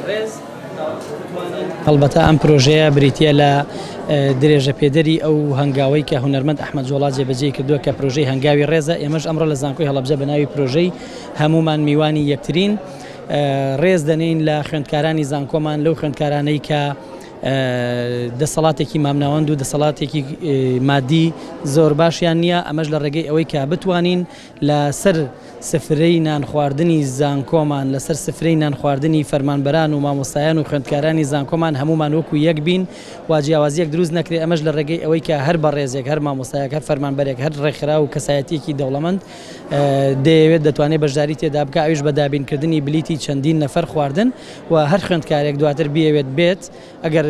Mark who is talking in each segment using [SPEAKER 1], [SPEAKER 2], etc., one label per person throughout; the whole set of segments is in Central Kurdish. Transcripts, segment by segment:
[SPEAKER 1] ڕێز تاوەکو بتوانین.
[SPEAKER 2] هەڵبەتە ئەم پرۆژەیە بریتییە لە درێژەپێدەری ئەو هەنگاوەی کە هونەرمەند ئەحمەد جۆڵا جێبەجێی کردووە کە پرۆژەی هەنگاوی ڕێزە، ئێمەش ئەمڕۆ لە زانکۆی هەڵەبجە بە ناوی پرۆژەی هەموومان میوانی یەکترین ڕێز دەنێین لە خوێندکارانی زانکۆمان لەو خوێندکارانەی کە دەسەڵاتێکی مامناوەند و دەسەڵاتێکی مادی زۆر باشیان نییە، ئەمەش لە ڕێگەی ئەوەی کە بتوانین لەسەر سفرەی نانخواردنی زانکۆمان، لەسەر سفرەی نانخواردنی فەرمانبەران و مامۆستایان و خوێندکارانی زانکۆمان هەموومان وەکو یەک بین و جیاوازییەک دروست نەکرێت، ئەمەش لە ڕێگەی ئەوەی کە هەر بەڕێزێک، هەر مامۆستایەک، هەر فەرمانبەرێک، هەر ڕێکخراو و کەسایەتییەکی دەوڵەمەند دەیەوێت دەتوانێت بەشداری تێدا بکات، ئەویش بە دابینکردنی بلیتی چەندین نەفەر خواردن و هەر خوێندکارێک دواتر بیەوێت بێت ئەگەر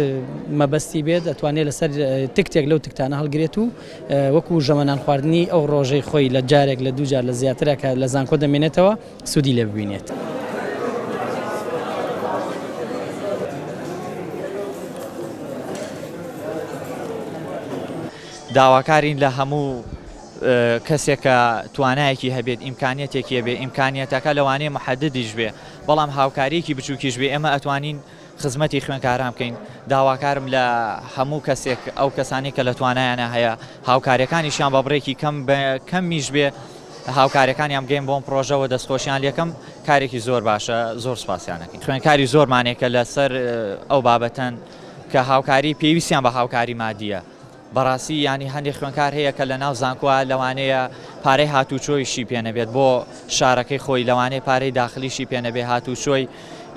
[SPEAKER 2] مەبەستی بێت ئەتوانێت لەسەر تکتێک لەو تکتانە هەڵگرێت و وەکو ژەمە نانخواردنی ئەو ڕۆژەی خۆی لە جارێک لە دووجار لە زیاترە کە لە زانکۆ دەمێنێتەوە سوودی لێ ببینێت.
[SPEAKER 3] داواکارین لە هەموو کەسێک کە توانایەکی هەبێت ئیمکانیەتێکی هەبێ ئیمکانیەتەکە لەوانەیە محەددیش بێ بەڵام هاوکاریەکی بچووکیش بێ ئێمە ئەتوانین خزمەتی خوێندکاران بکەین، داواکارم لە هەموو کەسێک ئەو کەسانەی کە لە توانایانە هەیە هاوکاریەکانیشیان بە بڕێکی کەم کەمیش بێ هاوکاریەکانیان بگەین بۆم پڕۆژەوە دەستخۆشیان لێکەم کارێکی زۆر باشە زۆر سپاسیان ئەکەین خوێندکاری زۆرمانەیە کە لەسەر ئەو بابەتەن کە هاوکاری پێویستیان بە هاوکاری مادیە. بەڕاستی یانی هەندێک خوێنکار هەیە کە لەناو زانکۆ لەوانەیە پارەی هاتوچۆیشی پێ نەبێت بۆ شارەکەی خۆی لەوانەیە پارەی داخلیشی پێ نەبێ هاتوچۆی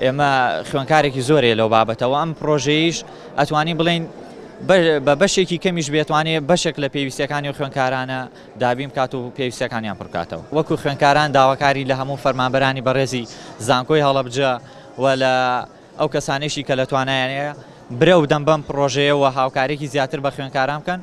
[SPEAKER 3] ئێمە خوێنکارێکی زۆر هەیە لەو بابەتەوە ئەم پرۆژەیش ئەتوانین بڵێین بە بەشێکی کەمیش بێتوانێ بەشێک لە پێویستیەکانی و خوێنکارانە دابین بکات و پێویستیەکانیان پڕکاتەوە وەکو خوێنکاران داواکاری لە هەموو فەرمانبەرانی بەڕێزی زانکۆی هەڵەبجە و لە ئەو کەسانەیشی کە لە توانایان هەیە برەو بدەن بەم پڕۆژەیە و هاوکارییەکی زیاتر بە خوێندکاران بکەن.